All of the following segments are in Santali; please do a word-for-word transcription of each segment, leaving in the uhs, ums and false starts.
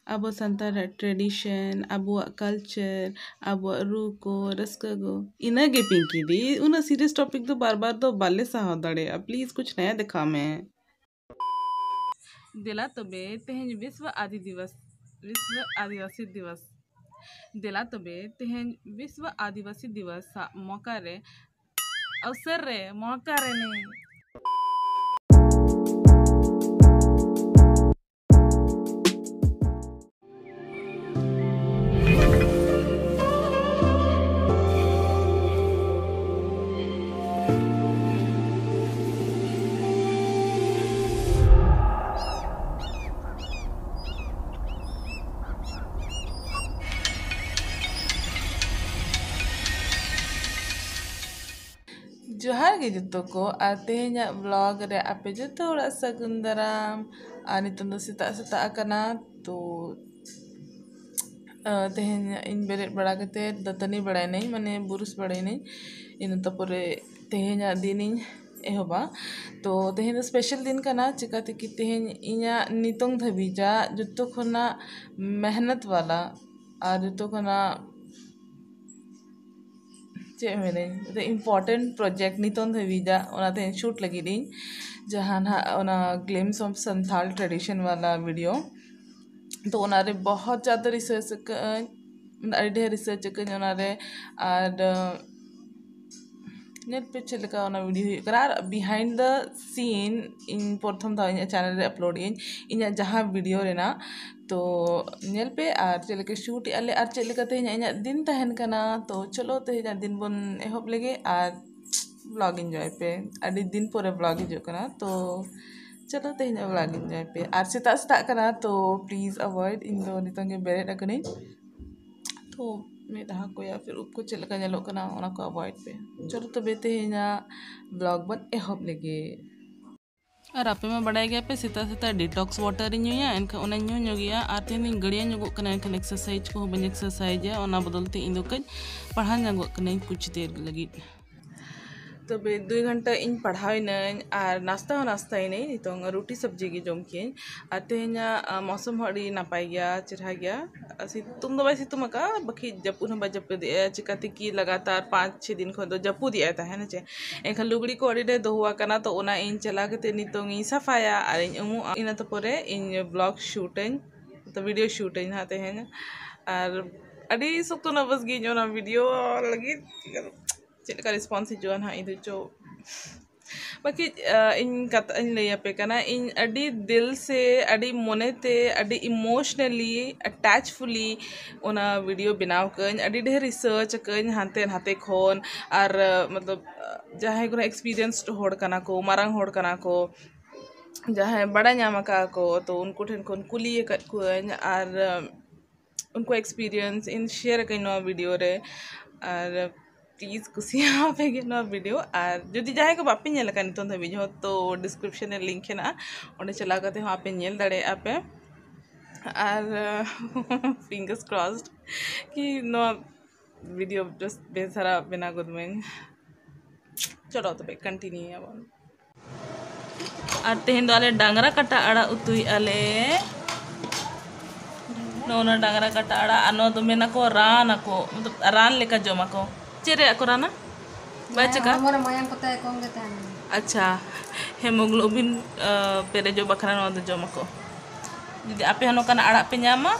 ᱟᱵᱚ ᱥᱟᱱᱛᱟᱲᱟᱜ tradition, ᱟᱵᱚᱣᱟᱜ culture, ᱟᱵᱚᱣᱟᱜ ᱨᱩ ᱠᱚ, ᱨᱟᱹᱥᱠᱟᱹ ᱠᱚ, ᱤᱱᱟᱹᱜᱮ ᱯᱤᱝᱠᱤ ᱫᱤ᱾ ᱩᱱᱟᱹᱜ serious topic ᱫᱚ ᱵᱟᱨ ᱵᱟᱨ ᱫᱚ ᱵᱟᱞᱮ ᱥᱟᱦᱟᱣ ᱫᱟᱲᱮᱭᱟᱜᱼᱟ᱾ Please, ᱠᱩᱪᱷ ᱱᱟᱭᱟ ᱫᱤᱠᱷᱟᱣ ᱢᱮ᱾ ᱫᱮᱞᱟ ᱛᱚᱵᱮ ᱛᱮᱦᱮᱧ ᱵᱤᱥᱣᱚ ᱟᱫᱤ ᱫᱤᱵᱚᱥ, ᱵᱤᱥᱣᱚ ᱟᱹᱫᱤᱵᱟᱹᱥᱤ ᱫᱤᱵᱚᱥ᱾ ᱫᱮᱞᱟ ᱛᱚᱵᱮ ᱛᱮᱦᱮᱧ ᱵᱤᱥᱣᱚ ᱟᱹᱫᱤᱵᱟᱹᱥᱤ ᱫᱤᱵᱚᱥ ᱟᱜ ᱢᱚᱠᱟ ᱨᱮ, ᱚᱵᱥᱚᱨ ᱨᱮ, ᱢᱚᱠᱟ ᱨᱮ ᱱᱤ ᱡᱚᱦᱟᱨ ᱜᱮ ᱡᱚᱛᱚ ᱠᱚ, ᱟᱨ ᱛᱮᱦᱮᱧᱟᱜ vlog ᱨᱮ ᱟᱯᱮ ᱡᱚᱛᱚ ᱦᱚᱲᱟᱜ ᱥᱟᱹᱜᱩᱱ ᱫᱟᱨᱟᱢ᱾ ᱟᱨ ᱱᱤᱛᱚᱝ ᱫᱚ ᱥᱮᱛᱟᱜ ᱥᱮᱛᱟᱜ ᱟᱠᱟᱱᱟ, ᱛᱚ, ᱟᱸ, ᱛᱮᱦᱮᱧ ᱤᱧ ᱵᱮᱨᱮᱫ ᱵᱟᱲᱟ ᱠᱟᱛᱮ ᱫᱟᱹᱛᱟᱹᱱᱤ ᱵᱟᱲᱟᱭᱱᱟᱹᱧ, ᱢᱟᱱᱮ ᱵᱩᱨᱩᱥ ᱵᱟᱲᱟᱭᱱᱟᱹᱧ, ᱤᱱᱟᱹ ᱛᱟᱯᱚᱨᱮ ᱛᱮᱦᱮᱧᱟᱜ ᱫᱤᱱᱤᱧ ᱮᱦᱚᱵᱟ᱾ ᱛᱚ, ᱛᱮᱦᱮᱧ ᱫᱚ special ᱫᱤᱱ ᱠᱟᱱᱟ, ᱪᱤᱠᱟᱹᱛᱮ ᱠᱤ ᱛᱮᱦᱮᱧ ᱤᱧᱟᱹᱜ ᱱᱤᱛᱚᱝ ᱫᱷᱟᱹᱵᱤᱡᱟᱜ ᱡᱚᱛᱚ ᱠᱷᱚᱱᱟᱜ ᱢᱮᱦᱱᱚᱛ ᱣᱟᱞᱟ ᱟᱨ ᱡᱚᱛᱚ ᱠᱷᱚᱱᱟᱜ ᱪᱮᱫ ᱢᱮᱱᱟᱹᱧ, important project ᱱᱤᱛᱚᱝ ᱫᱷᱟᱹᱵᱤᱡᱟᱜ, ᱚᱱᱟ ᱛᱮᱦᱮᱧ shoot ᱞᱟᱹᱜᱤᱫ ᱤᱧ, ᱡᱟᱦᱟᱸ ᱱᱟᱦᱟᱜ ᱚᱱᱟ Glimpse of Santhal Tradition ᱣᱟᱞᱟ video᱾ ᱛᱚ ᱚᱱᱟᱨᱮ ᱵᱚᱦᱚᱛ ᱡᱟᱫᱟ research ᱟᱠᱟᱫᱟᱹᱧ, ᱟᱹᱰᱤ ᱰᱷᱮᱨ research ᱟᱠᱟᱫᱟᱹᱧ ᱚᱱᱟᱨᱮ᱾ ᱟᱨ, ᱟᱸ, ᱧᱮᱞ ᱯᱮ ᱪᱮᱫ ᱞᱮᱠᱟ ᱚᱱᱟ video ᱦᱩᱭᱩᱜ ᱠᱟᱱᱟ᱾ ᱟᱨ behind the scene ᱤᱧ ᱯᱨᱚᱛᱷᱚᱢ ᱫᱷᱟᱣ ᱤᱧᱟᱹᱜ channel ᱨᱮ upload ᱟᱹᱧ, ᱤᱧᱟᱹᱜ ᱡᱟᱦᱟᱸ video ᱨᱮᱱᱟᱜ᱾ ᱛᱚ ᱧᱮᱞ ᱯᱮ ᱟᱨ ᱪᱮᱫ ᱞᱮᱠᱟ shoot ᱮᱫᱼᱟ ᱞᱮ ᱟᱨ ᱪᱮᱫ ᱞᱮᱠᱟ ᱛᱮᱦᱮᱧ ᱤᱧᱟᱹᱜ ᱫᱤᱱ ᱛᱟᱦᱮᱱ ᱠᱟᱱᱟ᱾ ᱛᱚ ᱪᱚᱞᱚ ᱛᱮᱦᱮᱧᱟᱜ ᱫᱤᱱ ᱵᱚᱱ ᱮᱦᱚᱵ ᱞᱮᱜᱮ ᱟᱨ vlog enjoy ᱯᱮ᱾ ᱟᱹᱰᱤ ᱫᱤᱱ ᱯᱚᱨᱮ vlog ᱦᱤᱡᱩᱜ ᱠᱟᱱᱟ, ᱛᱚ ᱪᱚᱞᱚ ᱛᱮᱦᱮᱧᱟᱜ vlog enjoy ᱯᱮ᱾ ᱟᱨ ᱥᱮᱛᱟᱜ ᱥᱮᱛᱟᱜ ᱠᱟᱱᱟ, ᱛᱚ please avoid, ᱤᱧ ᱫᱚ ᱱᱤᱛᱚᱝ ᱜᱮ ᱵᱮᱨᱮᱫ ᱟᱠᱟᱱᱟᱹᱧ᱾ ᱛᱚ ᱢᱮᱫᱦᱟ ᱠᱚ ᱭᱟ ᱯᱷᱤᱨ ᱩᱵ ᱠᱚ ᱪᱮᱫ ᱞᱮᱠᱟ ᱧᱮᱞᱚᱜ ᱠᱟᱱᱟ, ᱚᱱᱟ ᱠᱚ avoid ᱯᱮ᱾ ᱪᱚᱞᱚ ᱛᱚᱵᱮ ᱛᱮᱦᱮᱧᱟᱜ vlog ᱵᱚᱱ ᱮᱦᱚᱵ ᱞᱮᱜᱮ᱾ ᱟᱨ ᱟᱯᱮ ᱢᱟ ᱵᱟᱲᱟᱭ ᱜᱮᱭᱟ ᱯᱮ, ᱥᱮᱛᱟᱜ ᱥᱮᱛᱟᱜ detox water ᱤᱧ ᱧᱩᱭᱟ, ᱮᱱᱠᱷᱟᱱ ᱚᱱᱟᱧ ᱧᱩ ᱧᱚᱜᱮᱜᱼᱟ᱾ ᱟᱨ ᱛᱮᱦᱮᱧ ᱫᱚᱧ ᱜᱟᱹᱲᱭᱟᱹ ᱧᱚᱜᱚᱜ ᱠᱟᱱᱟ, ᱮᱱᱠᱷᱟᱱ exercise ᱠᱚᱦᱚᱸ ᱵᱟᱹᱧ exercise ᱮᱜᱼᱟ᱾ ᱚᱱᱟ ᱵᱚᱫᱚᱞ ᱛᱮ ᱤᱧ ᱫᱚ ᱠᱟᱹᱡ ᱯᱟᱲᱦᱟᱣ ᱧᱚᱜᱚᱜ ᱠᱟᱹᱱᱟᱹᱧ ᱠᱩᱪ ᱫᱮᱨ ᱞᱟᱹᱜᱤᱫ᱾ ᱛᱚᱵᱮ ᱫᱩᱭ ᱜᱷᱚᱱᱴᱟ ᱤᱧ ᱯᱟᱲᱦᱟᱣ ᱮᱱᱟᱹᱧ ᱟᱨ ᱱᱟᱥᱛᱟ ᱦᱚᱸ ᱱᱟᱥᱛᱟ ᱮᱱᱟᱹᱧ᱾ ᱱᱤᱛᱚᱝ ᱨᱩᱴᱤ ᱥᱚᱵᱽᱡᱤ ᱜᱮ ᱡᱚᱢ ᱠᱮᱜᱼᱟᱹᱧ᱾ ᱟᱨ ᱛᱮᱦᱮᱧᱟᱜ, ᱟ, ᱢᱳᱥᱚᱢ ᱦᱚᱸ ᱟᱹᱰᱤ ᱱᱟᱯᱟᱭ ᱜᱮᱭᱟ, ᱪᱮᱨᱦᱟ ᱜᱮᱭᱟ᱾ ᱥᱤᱛᱩᱝ ᱫᱚ ᱵᱟᱭ ᱥᱤᱛᱩᱝ ᱟᱠᱟᱫᱼᱟ, ᱵᱟᱠᱷᱟᱡ ᱡᱟᱹᱯᱩᱫ ᱦᱚᱸ ᱵᱟᱭ ᱡᱟᱹᱯᱩᱫᱮᱜᱼᱟ᱾ ᱪᱤᱠᱟᱹᱛᱮ ᱠᱤ ᱞᱟᱜᱟᱛᱟᱨ ᱯᱟᱸᱪ ᱪᱷᱚ ᱫᱤᱱ ᱠᱷᱚᱱ ᱫᱚ ᱡᱟᱹᱯᱩᱫᱮᱜᱼᱟᱭ ᱛᱟᱦᱮᱱ, ᱦᱮᱸ ᱪᱮ? ᱮᱱᱠᱷᱟᱱ ᱞᱩᱜᱽᱲᱤ ᱠᱚ ᱟᱹᱰᱤ ᱰᱷᱮᱨ ᱫᱚᱦᱚ ᱟᱠᱟᱱᱟ, ᱛᱚ ᱚᱱᱟ ᱤᱧ ᱪᱟᱞᱟᱣ ᱠᱟᱛᱮ ᱱᱤᱛᱚᱝ ᱤᱧ ᱥᱟᱯᱷᱟᱭᱟ ᱟᱨ ᱤᱧ ᱩᱢᱩᱜᱼᱟ᱾ ᱤᱱᱟᱹ ᱛᱟᱯᱚᱨᱮ ᱤᱧ vlog shoot ᱟᱹᱧ, ᱛᱚ video shoot ᱟᱹᱧ ᱱᱟᱦᱟᱜ ᱛᱮᱦᱮᱧ᱾ ᱟᱨ ᱟᱹᱰᱤ ᱥᱚᱠᱛᱚ nervous ᱜᱤᱧ ᱚᱱᱟ video ᱞᱟᱹᱜᱤᱫ, ᱪᱮᱫ ᱞᱮᱠᱟ response ᱦᱤᱡᱩᱜᱼᱟ ᱱᱟᱦᱟᱜ ᱤᱧ ᱫᱚ ᱪᱚ᱾ ᱵᱟᱠᱤ, ᱟ, ᱤᱧ ᱠᱟᱛᱷᱟᱧ ᱞᱟᱹᱭ ᱟᱯᱮ ᱠᱟᱱᱟ, ᱤᱧ ᱟᱹᱰᱤ ᱫᱤᱞ ᱥᱮ, ᱟᱹᱰᱤ ᱢᱚᱱᱮ ᱛᱮ, ᱟᱹᱰᱤ emotionally attachfully ᱚᱱᱟ video ᱵᱮᱱᱟᱣ ᱠᱟᱹᱧ᱾ ᱟᱹᱰᱤ ᱰᱷᱮᱨ research ᱟᱠᱟᱹᱧ ᱦᱟᱱᱛᱮ ᱱᱟᱛᱮ ᱠᱷᱚᱱ, ᱟᱨ, ᱟ, ᱢᱚᱛᱞᱚᱵ, ᱟ, ᱡᱟᱦᱟᱸᱭ ᱠᱚ experienced ᱦᱚᱲ ᱠᱟᱱᱟ ᱠᱚ, ᱢᱟᱨᱟᱝ ᱦᱚᱲ ᱠᱟᱱᱟ ᱠᱚ, ᱡᱟᱦᱟᱸᱭ ᱵᱟᱲᱟᱭ ᱧᱟᱢ ᱟᱠᱟᱫ ᱠᱚ, ᱛᱚ ᱩᱱᱠᱩ ᱴᱷᱮᱱ ᱠᱷᱚᱱ ᱠᱩᱞᱤ ᱟᱠᱟᱫ ᱠᱚᱣᱟᱹᱧ, ᱟᱨ, ᱟ, ᱩᱱᱠᱩ experience ᱤᱧ share ᱟᱠᱟᱹᱧ ᱱᱚᱣᱟ video ᱨᱮ᱾ ᱟᱨ please ᱠᱩᱥᱤᱭᱟᱜ ᱯᱮ ᱜᱮ ᱱᱚᱣᱟ video᱾ ᱟᱨ ᱡᱩᱫᱤ ᱡᱟᱦᱟᱸᱭ ᱠᱚ ᱵᱟᱯᱮ ᱧᱮᱞ ᱟᱠᱟᱫ ᱱᱤᱛᱚᱝ ᱫᱷᱟᱹᱵᱤᱡ ᱦᱚᱸ, ᱛᱚ description ᱨᱮ link ᱦᱮᱱᱟᱜᱼᱟ, ᱚᱸᱰᱮ ᱪᱟᱞᱟᱣ ᱠᱟᱛᱮ ᱦᱚᱸ ᱟᱯᱮ ᱧᱮᱞ ᱫᱟᱲᱮᱭᱟᱜᱼᱟ ᱯᱮ᱾ ᱟᱨ fingers crossed ᱠᱤ ᱱᱚᱣᱟ video just ᱵᱮᱥ ᱫᱷᱟᱨᱟ ᱵᱮᱱᱟᱣ ᱜᱚᱫ ᱢᱟᱹᱧ᱾ ᱪᱚᱞᱚ ᱛᱚᱵᱮ continue ᱟᱵᱚᱱ᱾ ᱟᱨ ᱛᱮᱦᱮᱧ ᱫᱚ ᱟᱞᱮ ᱰᱟᱝᱨᱟ ᱠᱟᱴᱟ ᱟᱲᱟᱜ ᱩᱛᱩᱭᱮᱫᱼᱟ ᱞᱮ᱾ ᱱᱚᱜᱼᱚ ᱱᱟ ᱰᱟᱝᱨᱟ ᱠᱟᱴᱟ ᱟᱲᱟᱜ, ᱟᱨ ᱱᱚᱣᱟ ᱫᱚ ᱢᱮᱱᱟᱠᱚ ᱨᱟᱱ ᱟᱠᱚ, ᱢᱚᱛᱞᱚᱵ ᱨᱟᱱ ᱞᱮᱠᱟ ᱡᱚᱢᱟᱠᱚ᱾ ᱪᱮᱫ ᱨᱮᱭᱟᱜ ᱠᱚ ᱨᱟᱱᱟ? ᱵᱟᱭ ᱪᱤᱠᱟ? ᱦᱚᱲᱢᱚ ᱨᱮ ᱢᱟᱭᱟᱢ ᱠᱚ ᱛᱟᱦᱮᱸ ᱠᱚᱢ ᱜᱮ ᱛᱟᱦᱮᱱᱟ᱾ ᱟᱪᱪᱷᱟ, hemoglobin, ᱟ, ᱯᱮᱨᱮᱡᱚᱜ ᱵᱟᱠᱷᱨᱟ ᱱᱚᱣᱟ ᱫᱚ ᱡᱚᱢᱟᱠᱚ᱾ ᱡᱩᱫᱤ ᱟᱯᱮ ᱦᱚᱸ ᱱᱚᱝᱠᱟᱱᱟᱜ ᱟᱲᱟᱜ ᱯᱮ ᱧᱟᱢᱟ,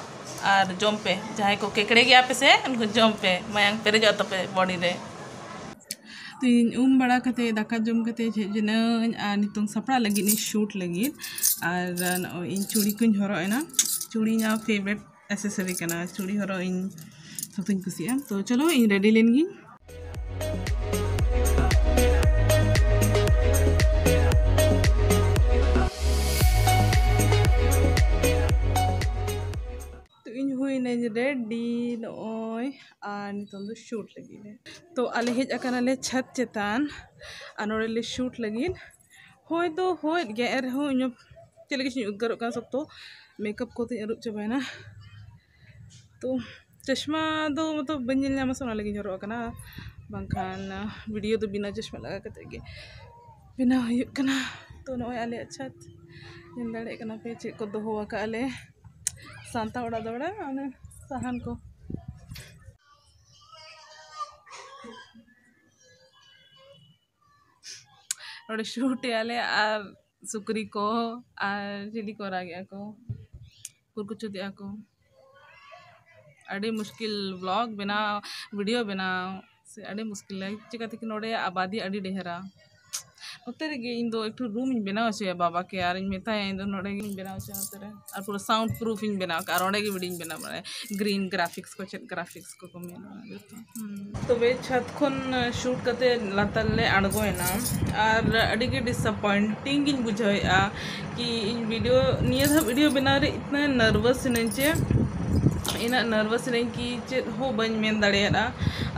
ᱟᱨ ᱡᱚᱢ ᱯᱮ᱾ ᱡᱟᱦᱟᱸᱭ ᱠᱚ ᱠᱮᱠᱲᱮ ᱜᱮᱭᱟ ᱯᱮ ᱥᱮ, ᱩᱱᱠᱩ ᱡᱚᱢ ᱯᱮ, ᱢᱟᱭᱟᱢ ᱯᱮᱨᱮᱡᱚᱜ ᱛᱟᱯᱮ body ᱨᱮ᱾ ᱛᱚ ᱤᱧ ᱩᱢ ᱵᱟᱲᱟ ᱠᱟᱛᱮ, ᱫᱟᱠᱟ ᱡᱚᱢ ᱠᱟᱛᱮ ᱦᱮᱡ ᱮᱱᱟᱹᱧ, ᱟᱨ ᱱᱤᱛᱚᱝ ᱥᱟᱯᱲᱟᱜ ᱞᱟᱹᱜᱤᱫ ᱤᱧ shoot ᱞᱟᱹᱜᱤᱫ᱾ ᱟᱨ ᱱᱚᱜᱼᱚᱭ ᱤᱧ ᱪᱩᱲᱤ ᱠᱚᱧ ᱦᱚᱨᱚᱜ ᱮᱱᱟ᱾ ᱪᱩᱲᱤ ᱤᱧᱟᱹᱜ favourite accessory ᱠᱟᱱᱟ, ᱪᱩᱲᱤ ᱦᱚᱨᱚᱜ ᱤᱧ ᱥᱚᱠᱛᱚᱧ ᱠᱩᱥᱤᱭᱟᱜᱼᱟ᱾ ᱛᱚ ᱪᱚᱞᱚ, ᱤᱧ ready ᱞᱮᱱ ᱜᱤᱧ᱾ ᱛᱚ ᱤᱧ ᱦᱩᱭᱱᱟᱹᱧ ready ᱱᱚᱜᱼᱚᱭ, ᱟᱨ ᱱᱤᱛᱚᱝ ᱫᱚ shoot ᱞᱟᱹᱜᱤᱫ ᱞᱮ᱾ ᱛᱚ ᱟᱞᱮ ᱦᱮᱡ ᱟᱠᱟᱱᱟᱞᱮ ᱪᱷᱟᱛ ᱪᱮᱛᱟᱱ, ᱟᱨ ᱱᱚᱰᱮ ᱞᱮ shoot ᱞᱟᱹᱜᱤᱫ᱾ ᱦᱚᱭ ᱫᱚ ᱦᱚᱭᱮᱫ ᱜᱮᱭᱟ, ᱮᱱ ᱨᱮᱦᱚᱸ ᱤᱧ ᱪᱮᱫ ᱞᱟᱹᱜᱤᱫ ᱪᱚᱧ ᱩᱫᱽᱜᱟᱹᱨᱚᱜ ᱠᱟᱱᱟ ᱥᱚᱠᱛᱚ᱾ Makeup ᱠᱚᱛᱮᱧ ᱟᱹᱨᱩᱵ ᱪᱟᱵᱟᱭᱮᱱᱟ᱾ ᱛᱚ ᱪᱚᱥᱢᱟ ᱫᱚ ᱢᱚᱛᱞᱚᱵ ᱵᱟᱹᱧ ᱧᱮᱞ ᱧᱟᱢᱟ ᱥᱮ, ᱚᱱᱟ ᱞᱟᱹᱜᱤᱫ ᱤᱧ ᱦᱚᱨᱚᱜ ᱟᱠᱟᱱᱟ᱾ ᱵᱟᱝᱠᱷᱟᱱ ᱵᱷᱤᱰᱤᱭᱳ ᱫᱚ ᱵᱤᱱᱟᱹ ᱪᱚᱥᱢᱟ ᱞᱟᱜᱟᱣ ᱠᱟᱛᱮ ᱜᱮ ᱵᱮᱱᱟᱣ ᱦᱩᱭᱩᱜ ᱠᱟᱱᱟ᱾ ᱛᱚ ᱱᱚᱜᱼᱚᱭ ᱟᱞᱮᱭᱟᱜ ᱪᱷᱟᱛ ᱧᱮᱞ ᱫᱟᱲᱮᱭᱟᱜ ᱠᱟᱱᱟ ᱯᱮ ᱪᱮᱫ ᱠᱚ ᱫᱚᱦᱚ ᱟᱠᱟᱫ ᱞᱮ ᱥᱟᱱᱛᱟᱲ ᱚᱲᱟᱜ ᱫᱚ ᱚᱲᱟᱜ ᱚᱱᱮ ᱥᱟᱦᱟᱱ ᱠᱚ᱾ ᱱᱚᱰᱮ ᱥᱩᱴ ᱮᱜᱼᱟ ᱞᱮ ᱟᱨ ᱥᱩᱠᱨᱤ ᱠᱚ ᱟᱨ ᱪᱤᱞᱤ ᱠᱚ ᱨᱟᱜᱮᱜᱼᱟ ᱠᱚ, ᱠᱩᱨᱠᱩᱪᱩᱫᱮᱜᱼᱟ ᱠᱚ᱾ ᱟᱹᱰᱤ ᱢᱩᱥᱠᱤᱞ ᱵᱞᱚᱜ ᱵᱮᱱᱟᱣ, ᱵᱷᱤᱰᱤᱭᱳ ᱵᱮᱱᱟᱣ ᱥᱮ ᱟᱹᱰᱤ ᱢᱩᱥᱠᱤᱞ ᱜᱮᱭᱟ᱾ ᱪᱤᱠᱟᱹᱛᱮ ᱠᱤ ᱱᱚᱰᱮ ᱟᱵᱟᱫᱤ ᱟᱹᱰᱤ ᱰᱷᱮᱨᱟ᱾ ᱱᱚᱛᱮ ᱨᱮᱜᱮ ᱤᱧ ᱫᱚ ᱮᱠᱴᱩ ᱨᱩᱢ ᱤᱧ ᱵᱮᱱᱟᱣ ᱦᱚᱪᱚᱭᱟ ᱵᱟᱵᱟ ᱠᱮ, ᱟᱨ ᱤᱧ ᱢᱮᱛᱟᱭᱟ ᱤᱧ ᱫᱚ ᱱᱚᱰᱮ ᱜᱤᱧ ᱵᱮᱱᱟᱣ ᱦᱚᱪᱚᱭᱟ ᱱᱚᱛᱮ ᱨᱮ᱾ ᱟᱨ ᱯᱩᱨᱟᱹ ᱥᱟᱣᱩᱱᱰ ᱯᱨᱩᱯᱷ ᱤᱧ ᱵᱮᱱᱟᱣ ᱠᱟᱜᱼᱟ, ᱟᱨ ᱚᱸᱰᱮ ᱜᱮ ᱵᱷᱤᱰᱤᱭᱳᱧ ᱵᱮᱱᱟᱣ ᱵᱟᱲᱟᱭᱟ᱾ ᱜᱨᱤᱱ ᱜᱨᱟᱯᱷᱤᱠᱥ ᱠᱚ ᱪᱮᱫ ᱜᱨᱟᱯᱷᱤᱠᱥ ᱠᱚ ᱠᱚ ᱢᱮᱱᱟ ᱡᱚᱛᱚ᱾ ᱦᱩᱸ᱾ ᱛᱚᱵᱮ ᱪᱷᱟᱛ ᱠᱷᱚᱱ ᱥᱩᱴ ᱠᱟᱛᱮ ᱞᱟᱛᱟᱨ ᱞᱮ ᱟᱬᱜᱚᱭᱮᱱᱟ, ᱟᱨ ᱟᱹᱰᱤ ᱜᱮ ᱰᱤᱥᱟᱯᱚᱭᱮᱱᱴᱤᱝ ᱜᱤᱧ ᱵᱩᱡᱷᱟᱹᱣᱮᱫᱼᱟ ᱠᱤ ᱤᱧ ᱵᱷᱤᱰᱤᱭᱳ, ᱱᱤᱭᱟᱹ ᱫᱷᱟᱣ ᱵᱷᱤᱰᱤᱭᱳ ᱵᱮᱱᱟᱣ ᱨᱮ ᱤᱛᱱᱟ ᱱᱟᱨᱵᱷᱟᱥ ᱤᱱᱟᱹᱧ ᱪᱮ, ᱤᱱᱟᱹᱜ ᱱᱟᱨᱵᱷᱟᱥ ᱤᱱᱟᱹᱧ ᱠᱤ ᱪᱮᱫ ᱦᱚᱸ ᱵᱟᱹᱧ ᱢᱮᱱ ᱫᱟᱲᱮᱭᱟᱫᱼᱟ᱾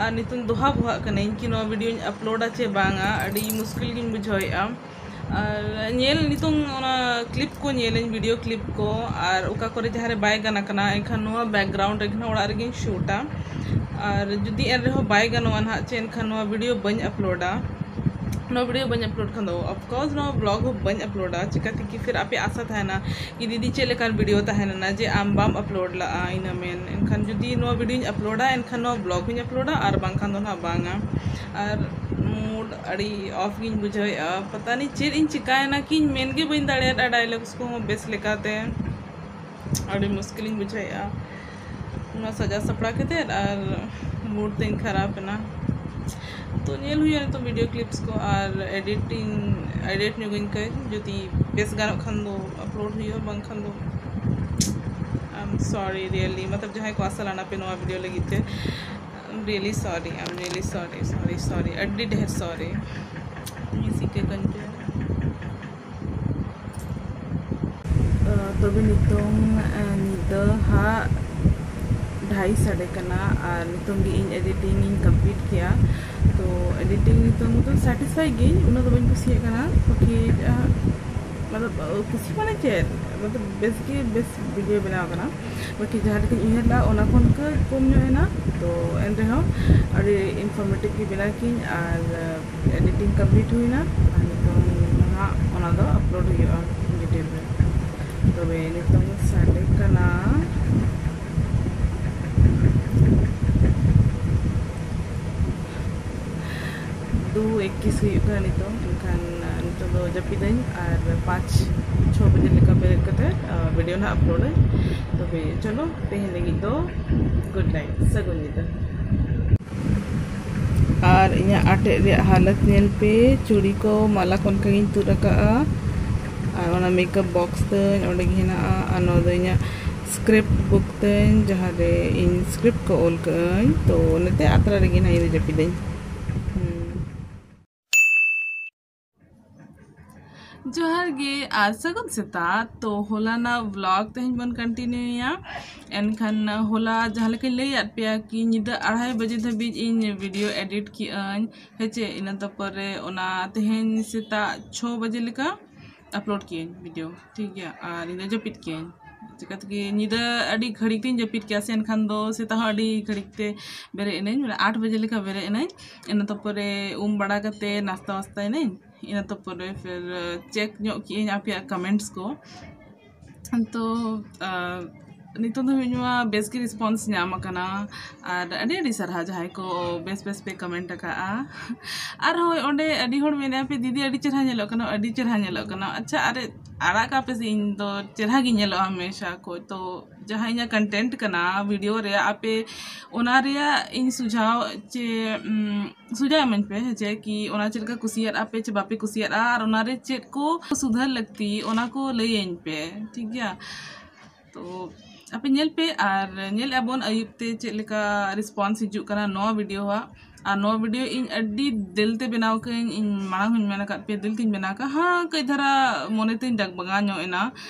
ᱟᱨ ᱱᱤᱛᱚᱝ ᱫᱚᱦᱟ ᱵᱚᱦᱟᱜ ᱠᱟᱹᱱᱟᱹᱧ ᱠᱤ ᱱᱚᱣᱟ ᱵᱷᱤᱰᱤᱭᱳᱧ ᱟᱯᱞᱳᱰᱟ ᱪᱮ ᱵᱟᱝᱟ, ᱟᱹᱰᱤ ᱢᱩᱥᱠᱤᱞ ᱜᱤᱧ ᱵᱩᱡᱷᱟᱹᱣᱮᱫᱼᱟ᱾ ᱟᱨ ᱧᱮᱞ ᱱᱤᱛᱚᱝ ᱚᱱᱟ ᱠᱞᱤᱯ ᱠᱚ ᱧᱮᱞᱟᱹᱧ, ᱵᱷᱤᱰᱤᱭᱳ ᱠᱞᱤᱯ ᱠᱚ, ᱟᱨ ᱚᱠᱟ ᱠᱚᱨᱮ ᱡᱟᱦᱟᱸ ᱨᱮ ᱵᱟᱭ ᱜᱟᱱ ᱟᱠᱟᱱᱟ, ᱮᱱᱠᱷᱟᱱ ᱱᱚᱣᱟ ᱵᱮᱠᱜᱨᱟᱣᱩᱱᱰ ᱨᱮᱜᱮ ᱱᱟᱦᱟᱜ ᱚᱲᱟᱜ ᱨᱮᱜᱮᱧ ᱥᱩᱴᱟ᱾ ᱟᱨ ᱡᱩᱫᱤ ᱮᱱ ᱨᱮᱦᱚᱸ ᱵᱟᱭ ᱜᱟᱱᱚᱜᱼᱟ ᱱᱟᱦᱟᱜ ᱪᱮ, ᱮᱱᱠᱷᱟᱱ ᱱᱚᱣᱟ ᱵᱷᱤᱰᱤᱭᱳ ᱵᱟᱹᱧ ᱟᱯᱞᱳᱰᱟ᱾ ᱱᱚᱣᱟ ᱵᱷᱤᱰᱤᱭᱳ ᱵᱟᱹᱧ ᱟᱯᱞᱳᱰ ᱠᱷᱟᱱ ᱫᱚ, ᱚᱯᱷᱠᱳᱨᱥ, ᱱᱚᱣᱟ ᱵᱞᱚᱜ ᱦᱚᱸ ᱵᱟᱹᱧ ᱟᱯᱞᱳᱰᱟ᱾ ᱪᱤᱠᱟᱹᱛᱮ ᱠᱤ ᱯᱷᱤᱨ ᱟᱯᱮ ᱟᱥᱟ ᱛᱟᱦᱮᱱᱟ ᱠᱤ ᱫᱤᱫᱤ ᱪᱮᱫ ᱞᱮᱠᱟᱱ ᱵᱷᱤᱰᱤᱭᱳ ᱛᱟᱦᱮᱸ ᱞᱮᱱᱟ ᱡᱮ ᱟᱢ ᱵᱟᱢ ᱟᱯᱞᱳᱰ ᱞᱟᱜᱼᱟ, ᱤᱱᱟᱹ ᱢᱮᱱ᱾ ᱮᱱᱠᱷᱟᱱ ᱡᱩᱫᱤ ᱱᱚᱣᱟ ᱵᱷᱤᱰᱤᱭᱳᱧ ᱟᱯᱞᱳᱰᱟ, ᱮᱱᱠᱷᱟᱱ ᱱᱚᱣᱟ ᱵᱞᱚᱜ ᱦᱚᱸᱧ ᱟᱯᱞᱳᱰᱟ, ᱟᱨ ᱵᱟᱝᱠᱷᱟᱱ ᱫᱚ ᱱᱟᱦᱟᱜ ᱵᱟᱝᱟ᱾ ᱟᱨ ᱢᱩᱰ ᱟᱹᱰᱤ ᱚᱯᱷ ᱜᱤᱧ ᱵᱩᱡᱷᱟᱹᱣᱮᱫᱼᱟ᱾ ᱯᱟᱛᱟ ᱱᱤ ᱪᱮᱫ ᱤᱧ ᱪᱤᱠᱟᱭᱮᱱᱟ ᱠᱤᱧ ᱢᱮᱱ ᱜᱮ ᱵᱟᱹᱧ ᱫᱟᱲᱮᱭᱟᱫᱼᱟ ᱰᱟᱭᱞᱚᱜᱥ ᱠᱚᱦᱚᱸ ᱵᱮᱥ ᱞᱮᱠᱟᱛᱮ᱾ ᱟᱹᱰᱤ ᱢᱩᱥᱠᱤᱞᱤᱧ ᱵᱩᱡᱷᱟᱹᱣᱮᱫᱼᱟ ᱱᱚᱣᱟ ᱥᱟᱡᱟᱣ ᱥᱟᱯᱲᱟᱣ ᱠᱟᱛᱮᱫ, ᱟᱨ ᱢᱩᱰ ᱛᱤᱧ ᱠᱷᱟᱨᱟᱯ ᱮᱱᱟ᱾ ᱛᱚ ᱧᱮᱞ ᱦᱩᱭᱩᱜᱼᱟ ᱱᱤᱛᱚᱜ ᱵᱷᱤᱰᱤᱭᱳ ᱠᱞᱤᱯᱥ ᱠᱚ, ᱟᱨ ᱮᱰᱤᱴᱤᱝ, ᱮᱰᱤᱴ ᱧᱚᱜᱟᱹᱧ ᱠᱟᱹᱧ, ᱡᱩᱫᱤ ᱵᱮᱥ ᱜᱟᱱᱚᱜ ᱠᱷᱟᱱ ᱫᱚ ᱟᱯᱞᱳᱰ ᱦᱩᱭᱩᱜᱼᱟ, ᱵᱟᱝᱠᱷᱟᱱ ᱫᱚ I'm sorry really, ᱢᱚᱛᱞᱚᱵ ᱡᱟᱦᱟᱸᱭ ᱠᱚ ᱟᱥᱟ ᱞᱟᱱᱟ ᱯᱮ ᱱᱚᱣᱟ ᱵᱷᱤᱰᱤᱭᱳ ᱞᱟᱹᱜᱤᱫ ᱛᱮ, I'm really sorry, I'm really sorry, sorry, sorry, ᱟᱹᱰᱤ ᱰᱷᱮᱨ ᱥᱚᱨᱤ᱾ ᱢᱤᱥᱤ ᱠᱮ ᱠᱟᱱ ᱯᱮ᱾ ᱛᱚᱵᱮ ᱱᱤᱛᱚᱝ, ᱟᱸ, ᱧᱤᱫᱟᱹ ᱦᱟᱸᱜ ᱰᱷᱟᱭ ᱥᱟᱰᱮ ᱠᱟᱱᱟ, ᱟᱨ ᱱᱤᱛᱚᱝ ᱜᱮ ᱤᱧ ᱮᱰᱤᱴᱤᱝ ᱤᱧ ᱠᱚᱢᱯᱞᱤᱴ ᱠᱮᱜᱼᱟ᱾ ᱛᱚ ᱮᱰᱤᱴᱤᱝ ᱱᱤᱛᱚᱝ ᱫᱚ ᱥᱟᱴᱤᱥᱯᱷᱟᱭ ᱜᱤᱭᱟᱹᱧ, ᱩᱱᱟᱹᱜ ᱫᱚ ᱵᱟᱹᱧ ᱠᱩᱥᱤᱭᱟᱜ ᱠᱟᱱᱟ, ᱵᱟᱠᱤ, ᱟᱸ, ᱢᱚᱛᱞᱚᱵ, ᱠᱩᱥᱤ ᱢᱟᱱᱮ ᱪᱮᱫ, ᱵᱮᱥ ᱜᱮ, ᱵᱮᱥ ᱵᱷᱤᱰᱤᱭᱳ ᱵᱮᱱᱟᱣ ᱠᱟᱱᱟ᱾ ᱵᱟᱠᱤ ᱡᱟᱦᱟᱸ ᱞᱮᱠᱟᱧ ᱩᱭᱦᱟᱹᱨ ᱞᱮᱫᱟ, ᱚᱱᱟ ᱠᱷᱚᱱ ᱠᱟᱹᱡ ᱠᱚᱢ ᱧᱚᱜ ᱮᱱᱟ᱾ ᱛᱚ ᱮᱱ ᱨᱮᱦᱚᱸ ᱟᱹᱰᱤ ᱤᱱᱯᱷᱚᱨᱢᱮᱴᱤᱵᱷ ᱜᱮ ᱵᱮᱱᱟᱣ ᱠᱤᱧ, ᱟᱨ ᱮᱰᱤᱴᱤᱝ ᱠᱚᱢᱯᱞᱤᱴ ᱦᱩᱭᱱᱟ᱾ ᱟᱨ ᱱᱤᱛᱚᱝ ᱱᱟᱦᱟᱜ ᱚᱱᱟ ᱫᱚ ᱟᱯᱞᱳᱰ ᱦᱩᱭᱩᱜᱼᱟ ᱰᱤᱴᱮᱞ ᱨᱮ᱾ ᱛᱚᱵᱮ ᱱᱤᱛᱚᱝ ᱥᱟᱰᱮ ᱠᱟᱱᱟ ᱫᱩ ᱮᱠᱤᱥ ᱦᱩᱭᱩᱜ ᱠᱟᱱᱟ ᱱᱤᱛᱚᱝ᱾ ᱮᱱᱠᱷᱟᱱ ᱱᱤᱛᱚᱝ ᱫᱚ ᱡᱟᱹᱯᱤᱫᱟᱹᱧ, ᱟᱨ ᱯᱟᱸᱪ ᱪᱷᱚ ᱵᱟᱡᱮ ᱞᱮᱠᱟ ᱵᱮᱨᱮᱫ ᱠᱟᱛᱮ ᱵᱷᱤᱰᱤᱭᱳ ᱱᱟᱦᱟᱜ ᱟᱯᱞᱳᱰᱟᱹᱧ᱾ ᱛᱚᱵᱮ ᱪᱚᱞᱚ, ᱛᱮᱦᱮᱧ ᱞᱟᱹᱜᱤᱫ ᱫᱚ ᱜᱩᱰ ᱱᱟᱭᱤᱴ, ᱥᱟᱹᱜᱩᱱ ᱧᱤᱫᱟᱹ᱾ ᱟᱨ ᱤᱧᱟᱹᱜ ᱟᱴᱮᱫ ᱨᱮᱭᱟᱜ ᱦᱟᱞᱚᱛ ᱧᱮᱞ ᱯᱮ, ᱪᱩᱲᱤ ᱠᱚ, ᱢᱟᱞᱟ ᱠᱚ ᱚᱱᱠᱟ ᱜᱤᱧ ᱛᱩᱫ ᱟᱠᱟᱫᱼᱟ᱾ ᱟᱨ ᱚᱱᱟ ᱢᱮᱠᱟᱯ ᱵᱚᱠᱥ ᱛᱟᱹᱧ ᱚᱸᱰᱮ ᱜᱮ ᱦᱮᱱᱟᱜᱼᱟ᱾ ᱟᱨ ᱱᱚᱣᱟ ᱫᱚ ᱤᱧᱟᱹᱜ ᱥᱠᱨᱤᱯᱴ ᱵᱩᱠ ᱛᱟᱹᱧ, ᱡᱟᱦᱟᱸ ᱨᱮ ᱤᱧ ᱥᱠᱨᱤᱯᱴ ᱠᱚ ᱚᱞ ᱠᱟᱜᱼᱟᱹᱧ᱾ ᱛᱚ ᱚᱱᱟᱛᱮ ᱟᱛᱨᱟ ᱨᱮᱜᱮ ᱱᱟᱦᱟᱜ ᱤᱧ ᱫᱚ ᱡᱟᱹᱯᱤᱫᱟᱹᱧ᱾ ᱦᱩᱸ᱾ ᱡᱚᱦᱟᱨ ᱜᱮ ᱟᱨ ᱥᱟᱹᱜᱩᱱ ᱥᱮᱛᱟᱜ᱾ ᱛᱚ ᱦᱚᱞᱟᱱᱟᱜ ᱵᱞᱚᱜ ᱛᱮᱦᱮᱧ ᱵᱚᱱ ᱠᱚᱱᱴᱤᱱᱤᱭᱩᱭᱟ᱾ ᱮᱱᱠᱷᱟᱱ ᱦᱚᱞᱟ ᱡᱟᱦᱟᱸ ᱞᱮᱠᱟᱧ ᱞᱟᱹᱭᱟᱫ ᱯᱮᱭᱟ ᱠᱤ ᱧᱤᱫᱟᱹ ᱟᱲᱟᱭ ᱵᱟᱡᱮ ᱫᱷᱟᱹᱵᱤᱡ ᱤᱧ ᱵᱷᱤᱰᱤᱭᱳ ᱮᱰᱤᱴ ᱠᱮᱜᱼᱟᱹᱧ, ᱦᱮᱸ ᱪᱮ? ᱤᱱᱟᱹ ᱛᱟᱨᱯᱚᱨᱮ ᱚᱱᱟ ᱛᱮᱦᱮᱧ ᱥᱮᱛᱟᱜ ᱪᱷᱚ ᱵᱟᱡᱮ ᱞᱮᱠᱟ ᱟᱯᱞᱳᱰ ᱠᱮᱜᱼᱟᱹᱧ ᱵᱷᱤᱰᱤᱭᱳ, ᱴᱷᱤᱠ ᱜᱮᱭᱟ᱾ ᱟᱨ ᱤᱧ ᱫᱚ ᱡᱟᱹᱯᱤᱫ ᱠᱮᱜᱼᱟᱹᱧ, ᱪᱤᱠᱟᱹ ᱛᱮᱜᱮ ᱧᱤᱫᱟᱹ ᱟᱹᱰᱤ ᱜᱷᱟᱹᱲᱤᱡ ᱛᱤᱧ ᱡᱟᱹᱯᱤᱫ ᱠᱮᱜᱼᱟ ᱥᱮ, ᱮᱱᱠᱷᱟᱱ ᱫᱚ ᱥᱮᱛᱟᱜ ᱦᱚᱸ ᱟᱹᱰᱤ ᱜᱷᱟᱹᱲᱤᱡ ᱛᱮ ᱵᱮᱨᱮᱫ ᱮᱱᱟᱹᱧ, ᱢᱟᱱᱮ ᱟᱴ ᱵᱟᱡᱮ ᱞᱮᱠᱟ ᱵᱮᱨᱮᱫ ᱮᱱᱟᱹᱧ᱾ ᱤᱱᱟᱹ ᱛᱟᱨᱯᱚᱨᱮ ᱩᱢ ᱵᱟᱲᱟ ᱠᱟᱛᱮ ᱱᱟᱥᱛᱟ ᱣᱟᱥᱛᱟ ᱮᱱᱟᱹᱧ᱾ ᱤᱱᱟᱹ ᱛᱟᱨᱯᱚᱨᱮ ᱯᱷᱤᱨ ᱪᱮᱠ ᱧᱚᱜ ᱠᱮᱜᱼᱟᱹᱧ ᱟᱯᱮᱭᱟᱜ ᱠᱚᱢᱮᱱᱴᱥ ᱠᱚ᱾ ᱛᱚ ᱱᱤᱛᱚᱝ ᱫᱷᱟᱹᱵᱤᱡ ᱱᱚᱣᱟ ᱵᱮᱥ ᱜᱮ ᱨᱮᱥᱯᱚᱱᱥ ᱧᱟᱢ ᱟᱠᱟᱱᱟ᱾ ᱟᱨ ᱟᱹᱰᱤ ᱟᱹᱰᱤ ᱥᱟᱨᱦᱟᱣ ᱡᱟᱦᱟᱸᱭ ᱠᱚ ᱵᱮᱥ ᱵᱮᱥ ᱯᱮ ᱠᱚᱢᱮᱱᱴ ᱟᱠᱟᱫᱼᱟ᱾ ᱟᱨ ᱦᱳᱭ, ᱚᱸᱰᱮ ᱟᱹᱰᱤ ᱦᱚᱲ ᱢᱮᱱᱮᱫᱼᱟ ᱯᱮ, "ᱫᱤᱫᱤ ᱟᱹᱰᱤ ᱪᱮᱦᱨᱟ ᱧᱮᱞᱚᱜ ᱠᱟᱱᱟ, ᱟᱹᱰᱤ ᱪᱮᱦᱨᱟ ᱧᱮᱞᱚᱜ ᱠᱟᱱᱟ᱾" ᱟᱪᱪᱷᱟ, ᱟᱨ ᱟᱲᱟᱜ ᱠᱟᱜ ᱯᱮ ᱥᱮ, ᱤᱧ ᱫᱚ ᱪᱮᱦᱨᱟ ᱜᱤᱧ ᱧᱮᱞᱚᱜᱼᱟ ᱦᱟᱢᱮᱥᱟ ᱠᱷᱚᱡ᱾ ᱛᱚ ᱡᱟᱦᱟᱸ ᱤᱧᱟᱹᱜ ᱠᱚᱱᱴᱮᱱᱴ ᱠᱟᱱᱟ ᱵᱷᱤᱰᱤᱭᱳ ᱨᱮ, ᱟᱯᱮ ᱚᱱᱟ ᱨᱮᱭᱟᱜ ᱤᱧ ᱥᱩᱡᱷᱟᱣ ᱪᱮ, ᱩᱢ, ᱥᱩᱡᱷᱟᱣ ᱤᱢᱟᱹᱧ ᱯᱮ, ᱦᱮᱸ ᱪᱮ, ᱠᱤ ᱚᱱᱟ ᱪᱮᱫ ᱞᱮᱠᱟ ᱠᱩᱥᱤᱭᱟᱜᱼᱟ ᱯᱮ ᱪᱮ ᱵᱟᱯᱮ ᱠᱩᱥᱤᱭᱟᱜᱼᱟ, ᱟᱨ ᱚᱱᱟ ᱨᱮ ᱪᱮᱫ ᱠᱚ ᱥᱩᱫᱷᱟᱹᱨ ᱞᱟᱹᱠᱛᱤ, ᱚᱱᱟ ᱠᱚ ᱞᱟᱹᱭᱟᱹᱧ ᱯᱮ, ᱴᱷᱤᱠ ᱜᱮᱭᱟ? ᱛᱚ ᱟᱯᱮ ᱧᱮᱞ ᱯᱮ, ᱟᱨ ᱧᱮᱞ ᱟᱵᱚᱱ ᱟᱹᱭᱩᱵ ᱛᱮ ᱪᱮᱫ ᱞᱮᱠᱟ ᱨᱮᱥᱯᱚᱱᱥ ᱦᱤᱡᱩᱜ ᱠᱟᱱᱟ ᱱᱚᱣᱟ ᱵᱷᱤᱰᱤᱭᱳ ᱟᱜ᱾ ᱟᱨ ᱱᱚᱣᱟ ᱵᱷᱤᱰᱤᱭᱳ ᱤᱧ ᱟᱹᱰᱤ ᱫᱤᱞ ᱛᱮ ᱵᱮᱱᱟᱣ ᱠᱟᱜ ᱟᱹᱧ, ᱤᱧ ᱢᱟᱲᱟᱝ ᱦᱚᱸᱧ ᱢᱮᱱ ᱟᱠᱟᱫ ᱯᱮᱭᱟ, ᱫᱤᱞ ᱛᱤᱧ ᱵᱮᱱᱟᱣ ᱠᱟᱜᱼᱟ᱾ ᱦᱮᱸ, ᱠᱟᱹᱡ ᱫᱷᱟᱨᱟ ᱢᱚᱱᱮ ᱛᱤᱧ ᱰᱟᱜᱽ ᱵᱟᱝᱟ ᱧᱚᱜ ᱮᱱᱟ,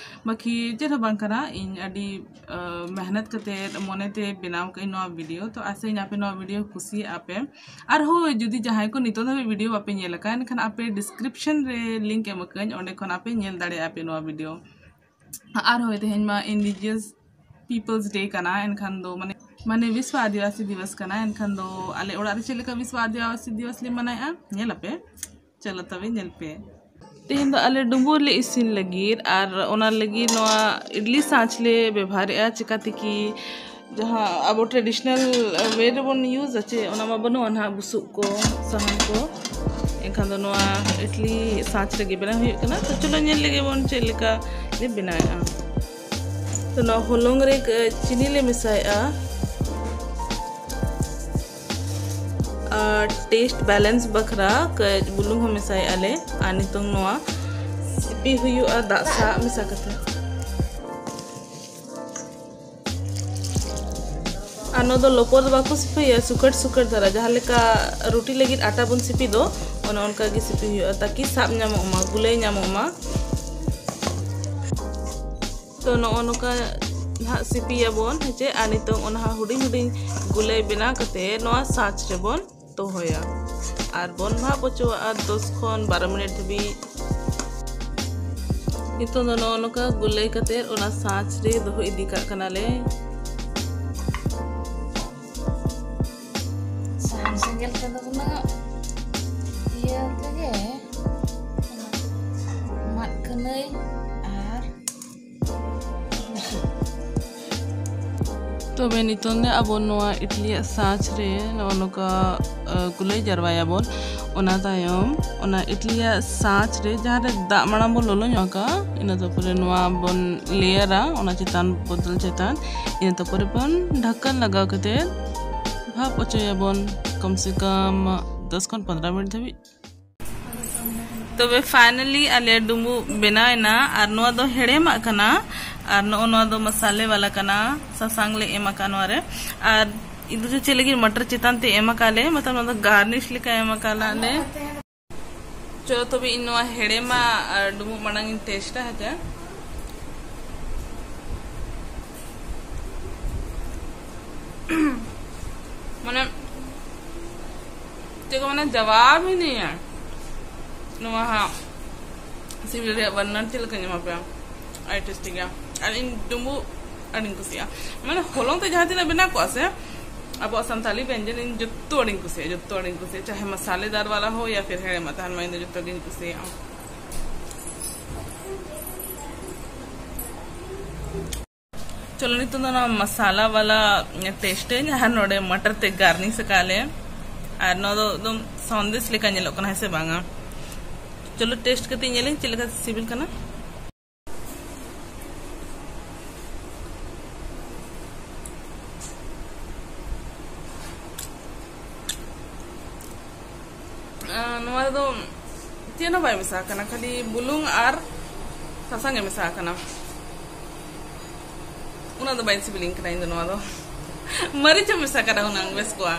ᱵᱟᱠᱤ ᱪᱮᱫ ᱦᱚᱸ ᱵᱟᱝ ᱠᱟᱱᱟ᱾ ᱤᱧ ᱟᱹᱰᱤ, ᱟᱹ, ᱢᱮᱦᱱᱚᱛ ᱠᱟᱛᱮ ᱢᱚᱱᱮ ᱛᱮ ᱵᱮᱱᱟᱣ ᱠᱟᱜ ᱟᱹᱧ ᱱᱚᱣᱟ ᱵᱷᱤᱰᱤᱭᱳ᱾ ᱛᱚ ᱟᱥᱟᱧ ᱟᱯᱮ ᱱᱚᱣᱟ ᱵᱷᱤᱰᱤᱭᱳ ᱠᱩᱥᱤᱭᱟᱜᱼᱟ ᱯᱮ᱾ ᱟᱨ ᱦᱳᱭ, ᱡᱩᱫᱤ ᱡᱟᱦᱟᱸᱭ ᱠᱚ ᱱᱤᱛᱚᱜ ᱫᱷᱟᱹᱵᱤᱡ ᱵᱷᱤᱰᱤᱭᱳ ᱵᱟᱯᱮ ᱧᱮᱞ ᱟᱠᱟᱫ, ᱮᱱᱠᱷᱟᱱ ᱟᱯᱮ ᱰᱤᱥᱠᱨᱤᱯᱥᱚᱱ ᱨᱮ ᱞᱤᱝᱠ ᱮᱢ ᱟᱠᱟᱫᱟᱹᱧ, ᱚᱸᱰᱮ ᱠᱷᱚᱱ ᱟᱯᱮ ᱧᱮᱞ ᱫᱟᱲᱮᱭᱟᱜᱼᱟ ᱯᱮ ᱱᱚᱣᱟ ᱵᱷᱤᱰᱤᱭᱳ᱾ ᱟᱨᱦᱚᱸ ᱛᱮᱦᱮᱧ ᱢᱟ Indigenous Peoples Day ᱠᱟᱱᱟ, ᱮᱱᱠᱷᱟᱱ ᱫᱚ ᱢᱟᱱᱮ ᱢᱟᱱᱮ ᱵᱤᱥᱣᱚ ᱟᱹᱫᱤᱵᱟᱹᱥᱤ ᱫᱤᱵᱚᱥ ᱠᱟᱱᱟ᱾ ᱮᱱᱠᱷᱟᱱ ᱫᱚ ᱟᱞᱮ ᱚᱲᱟᱜ ᱨᱮ ᱪᱮᱫ ᱞᱮᱠᱟ ᱵᱤᱥᱣᱚ ᱟᱹᱫᱤᱵᱟᱹᱥᱤ ᱫᱤᱵᱚᱥ ᱞᱮ ᱢᱟᱱᱟᱣᱮᱫᱼᱟ, ᱧᱮᱞ ᱟᱯᱮ᱾ ᱪᱚᱞᱚ ᱛᱚᱵᱮ ᱧᱮᱞ ᱯᱮ᱾ ᱛᱮᱦᱮᱧ ᱫᱚ ᱟᱞᱮ ᱰᱩᱸᱵᱩᱜ ᱞᱮ ᱤᱥᱤᱱ ᱞᱟᱹᱜᱤᱫ, ᱟᱨ ᱚᱱᱟ ᱞᱟᱹᱜᱤᱫ ᱱᱚᱣᱟ ᱤᱰᱞᱤ ᱥᱟᱸᱪ ᱞᱮ ᱵᱮᱵᱚᱦᱟᱨᱮᱫᱼᱟ᱾ ᱪᱤᱠᱟᱹᱛᱮ ᱠᱤ ᱡᱟᱦᱟᱸ ᱟᱵᱚ traditional way ᱨᱮᱵᱚᱱ use ᱟ ᱪᱮ, ᱚᱱᱟ ᱢᱟ ᱵᱟᱹᱱᱩᱜᱼᱟ ᱱᱟᱦᱟᱜ, ᱵᱩᱥᱩᱵ ᱠᱚ, ᱥᱟᱦᱟᱱ ᱠᱚ᱾ ᱮᱱᱠᱷᱟᱱ ᱫᱚ ᱱᱚᱣᱟ ᱤᱰᱞᱤ ᱥᱟᱸᱪ ᱨᱮᱜᱮ ᱵᱮᱱᱟᱣ ᱦᱩᱭᱩᱜ ᱠᱟᱱᱟ᱾ ᱛᱚ ᱪᱚᱞᱚ ᱧᱮᱞ ᱞᱮᱜᱮ ᱵᱚᱱ ᱪᱮᱫ ᱞᱮᱠᱟ ᱞᱮ ᱵᱮᱱᱟᱣᱮᱫᱼᱟ᱾ ᱛᱚ ᱱᱚᱣᱟ ᱦᱚᱞᱚᱝ ᱨᱮ ᱠᱟᱹᱡ ᱪᱤᱱᱤ ᱞᱮ ᱢᱮᱥᱟᱭᱮᱫᱼᱟ, ᱟᱨ taste balance ᱵᱟᱠᱷᱨᱟ ᱠᱟᱹᱡ ᱵᱩᱞᱩᱝ ᱦᱚᱸ ᱢᱮᱥᱟᱭᱮᱫᱼᱟ ᱞᱮ᱾ ᱟᱨ ᱱᱤᱛᱚᱝ ᱱᱚᱣᱟ ᱥᱤᱯᱤ ᱦᱩᱭᱩᱜᱼᱟ ᱫᱟᱜ ᱥᱟᱶ ᱢᱮᱥᱟ ᱠᱟᱛᱮ᱾ ᱟᱨ ᱱᱚᱣᱟ ᱫᱚ ᱞᱚᱯᱚᱨ ᱫᱚ ᱵᱟᱠᱚ ᱥᱤᱯᱤᱭᱟ, ᱥᱩᱠᱟᱹᱴ ᱥᱩᱠᱟᱹᱴ ᱫᱷᱟᱨᱟ, ᱡᱟᱦᱟᱸ ᱞᱮᱠᱟ ᱨᱩᱴᱤ ᱞᱟᱹᱜᱤᱫ ᱟᱴᱟ ᱵᱚᱱ ᱥᱤᱯᱤ ᱫᱚ, ᱚᱱᱮ ᱚᱱᱠᱟ ᱜᱮ ᱥᱤᱯᱤ ᱦᱩᱭᱩᱜᱼᱟ, ᱛᱟᱠᱤ ᱥᱟᱵ ᱧᱟᱢᱚᱜ ᱢᱟ, ᱜᱩᱞᱟᱹᱭ ᱧᱟᱢᱚᱜ ᱢᱟ᱾ ᱛᱚ ᱱᱚᱜᱼᱚ ᱱᱚᱝᱠᱟ ᱱᱟᱦᱟᱜ ᱥᱤᱯᱤᱭᱟᱵᱚᱱ ᱦᱮᱸᱪᱮ, ᱟᱨ ᱱᱤᱛᱚᱝ ᱚᱱᱟ ᱦᱩᱰᱤᱧ ᱦᱩᱰᱤᱧ ᱜᱩᱞᱟᱹᱭ ᱵᱮᱱᱟᱣ ᱠᱟᱛᱮ ᱱᱚᱣᱟ ᱥᱟᱸᱪ ᱨᱮᱵᱚᱱ ᱫᱚᱦᱚᱭᱟ ᱟᱨ ᱵᱚᱱ ᱵᱷᱟᱯ ᱦᱚᱪᱚᱣᱟᱜᱼᱟ ᱫᱚᱥ ᱠᱷᱚᱱ ᱵᱟᱨᱚ ᱢᱤᱱᱤᱴ ᱫᱷᱟᱹᱵᱤᱡ᱾ ᱱᱤᱛᱚᱝ ᱫᱚ ᱱᱚᱜᱼᱚ ᱱᱚᱝᱠᱟ ᱜᱩᱞᱟᱹᱭ ᱠᱟᱛᱮ ᱚᱱᱟ ᱥᱟᱸᱪ ᱨᱮ ᱫᱚᱦᱚ ᱤᱫᱤ ᱠᱟᱜ ᱠᱟᱱᱟᱞᱮ᱾ ᱥᱟᱦᱟᱱ ᱥᱮᱸᱜᱮᱞ ᱛᱮᱫᱚ ᱩᱱᱟᱹᱜ ᱤᱭᱟᱹ ᱛᱮᱜᱮ, ᱢᱟᱫ ᱠᱟᱹᱱᱟᱹᱭ ᱟᱨ ᱛᱚᱵᱮ ᱱᱤᱛᱚᱝ ᱫᱚ ᱟᱵᱚ ᱱᱚᱣᱟ ᱤᱰᱞᱤᱭᱟᱜ ᱥᱟᱸᱪ ᱨᱮ ᱱᱚᱜᱼᱚ ᱱᱚᱝᱠᱟ, ᱟ, ᱜᱩᱞᱟᱹᱭ ᱡᱟᱨᱣᱟᱭᱟᱵᱚᱱ᱾ ᱚᱱᱟ ᱛᱟᱭᱚᱢ ᱚᱱᱟ ᱤᱰᱞᱤᱭᱟᱜ ᱥᱟᱸᱪ ᱨᱮ ᱡᱟᱦᱟᱸ ᱨᱮ ᱫᱟᱜ ᱢᱟᱲᱟᱝ ᱵᱚᱱ ᱞᱚᱞᱚ ᱧᱚᱜ ᱠᱟᱜᱼᱟ, ᱤᱱᱟᱹ ᱛᱟᱨᱯᱚᱨᱮ ᱱᱚᱣᱟ ᱵᱚᱱ ᱞᱮᱭᱟᱨᱟ ᱚᱱᱟ ᱪᱮᱛᱟᱱ ᱵᱚᱫᱚᱞ ᱪᱮᱛᱟᱱ᱾ ᱤᱱᱟᱹ ᱛᱟᱨᱯᱚᱨᱮ ᱵᱚᱱ ᱰᱷᱟᱠᱚᱱ ᱞᱟᱜᱟᱣ ᱠᱟᱛᱮ ᱵᱷᱟᱯ ᱦᱚᱪᱚᱭᱟᱵᱚᱱ ᱠᱚᱢ ᱥᱮ ᱠᱚᱢ ᱫᱚᱥ ᱠᱷᱚᱱ ᱯᱚᱱᱫᱽᱨᱚ ᱢᱤᱱᱤᱴ ᱫᱷᱟᱹᱵᱤᱡ᱾ ᱛᱚᱵᱮ finally ᱟᱞᱮ ᱰᱩᱸᱵᱩᱜ ᱵᱮᱱᱟᱣ ᱮᱱᱟ, ᱟᱨ ᱱᱚᱣᱟ ᱫᱚ ᱦᱮᱲᱮᱢᱟᱜ ᱠᱟᱱᱟ, ᱟᱨ ᱱᱚᱜᱼᱚ ᱱᱚᱣᱟ ᱫᱚ ᱢᱟᱥᱟᱞᱮ ᱣᱟᱞᱟ ᱠᱟᱱᱟ, ᱥᱟᱥᱟᱝ ᱞᱮ ᱮᱢ ᱟᱠᱟᱫ ᱱᱚᱣᱟ ᱨᱮ᱾ ᱟᱨ ᱤᱧ ᱫᱚ ᱪᱮᱫ ᱞᱟᱹᱜᱤᱫ ᱢᱚᱴᱚᱨ ᱪᱮᱛᱟᱱ ᱛᱮ ᱮᱢ ᱟᱠᱟᱫ ᱞᱮ, ᱢᱚᱛᱞᱚᱵ ᱱᱚᱣᱟ ᱫᱚ garnish ᱞᱮᱠᱟ ᱮᱢ ᱟᱠᱟᱫ ᱞᱮ᱾ ᱪᱚ ᱛᱚᱵᱮ ᱤᱧ ᱱᱚᱣᱟ ᱦᱮᱲᱮᱢᱟᱜ, ᱟᱨ ᱰᱩᱸᱵᱩᱜ ᱢᱟᱲᱟᱝ ᱤᱧ ᱴᱮᱥᱴᱟ ᱦᱮᱸᱪᱮ᱾ ᱢᱟᱱᱮ ᱪᱮᱫ ᱠᱚ ᱢᱮᱱᱟ, ᱡᱟᱣᱟᱵ ᱦᱤᱱᱟᱹᱧᱟ ᱱᱚᱣᱟ ᱦᱟᱸᱜ ᱥᱤᱵᱤᱞ ᱨᱮᱭᱟᱜ ᱵᱚᱨᱱᱚᱱ ᱪᱮᱫ ᱞᱮᱠᱟᱧ ᱮᱢᱟ ᱯᱮᱭᱟ᱾ ᱟᱹᱰᱤ ᱴᱮᱥᱴᱤ ᱜᱮᱭᱟ᱾ ᱟᱨ ᱤᱧ ᱰᱩᱸᱵᱩᱜ ᱟᱹᱰᱤᱧ ᱠᱩᱥᱤᱭᱟᱜᱼᱟ, ᱢᱟᱱᱮ ᱦᱚᱞᱚᱝ ᱛᱮ ᱡᱟᱦᱟᱸ ᱛᱤᱱᱟᱹᱜ ᱵᱮᱱᱟᱣ ᱠᱚᱜᱼᱟ ᱥᱮ, ᱟᱵᱚᱣᱟᱜ ᱥᱟᱱᱛᱟᱞᱤ ᱵᱮᱧᱡᱮᱱ ᱤᱧ ᱡᱚᱛᱚ ᱟᱹᱰᱤᱧ ᱠᱩᱥᱤᱭᱟᱜᱼᱟ, ᱡᱚᱛᱚ ᱟᱹᱰᱤᱧ ᱠᱩᱥᱤᱭᱟᱜᱼᱟ, ᱪᱟᱦᱮ ᱢᱟᱥᱟᱞᱮᱫᱟᱨ ᱵᱟᱞᱟ ᱦᱳ ᱭᱟ ᱯᱷᱤᱨ ᱦᱮᱲᱮᱢᱟᱜ ᱛᱟᱦᱮᱱ ᱢᱟ, ᱤᱧ ᱫᱚ ᱡᱚᱛᱚ ᱜᱤᱧ ᱠᱩᱥᱤᱭᱟᱜᱼᱟ᱾ ᱪᱚᱞᱚ, ᱱᱤᱛᱚᱜ ᱫᱚ ᱱᱚᱣᱟ ᱢᱟᱥᱟᱞᱟ ᱵᱟᱞᱟ ᱴᱮᱥᱴ ᱟᱹᱧ, ᱟᱨ ᱱᱚᱰᱮ ᱢᱟᱴᱟᱨ ᱛᱮ ᱜᱟᱨᱱᱤᱥ ᱟᱠᱟᱫ ᱞᱮ, ᱟᱨ ᱱᱚᱣᱟ ᱫᱚ ᱮᱠᱫᱚᱢ ᱥᱚᱱᱫᱮᱥ ᱞᱮᱠᱟ ᱧᱮᱞᱚᱜ ᱠᱟᱱᱟ, ᱦᱮᱸ ᱥᱮ ᱵᱟᱝᱟ? ᱪᱚᱞᱚ, ᱴᱮᱥᱴ ᱠᱟᱛᱮ ᱧᱮᱞᱟᱹᱧ ᱪᱮᱫ ᱞᱮᱠᱟ ᱥᱤᱵᱤᱞ ᱠᱟᱱᱟ᱾ ᱟᱸ, ᱱᱚᱣᱟ ᱨᱮᱫᱚ ᱪᱮᱫ ᱦᱚᱸ ᱵᱟᱭ ᱢᱮᱥᱟ ᱟᱠᱟᱱᱟ, ᱠᱷᱟᱹᱞᱤ ᱵᱩᱞᱩᱝ ᱟᱨ ᱥᱟᱥᱟᱝ ᱜᱮ ᱢᱮᱥᱟ ᱟᱠᱟᱱᱟ᱾ ᱩᱱᱟᱹᱜ ᱫᱚ ᱵᱟᱹᱧ ᱥᱤᱵᱤᱞᱤᱧ ᱠᱟᱱᱟ ᱤᱧ ᱫᱚ ᱱᱚᱣᱟ ᱫᱚ᱾ ᱢᱟᱹᱨᱤᱪ ᱦᱚᱸ ᱢᱮᱥᱟ ᱠᱟᱱᱟ ᱦᱩᱱᱟᱹᱝ, ᱵᱮᱥ ᱠᱚᱜᱼᱟ᱾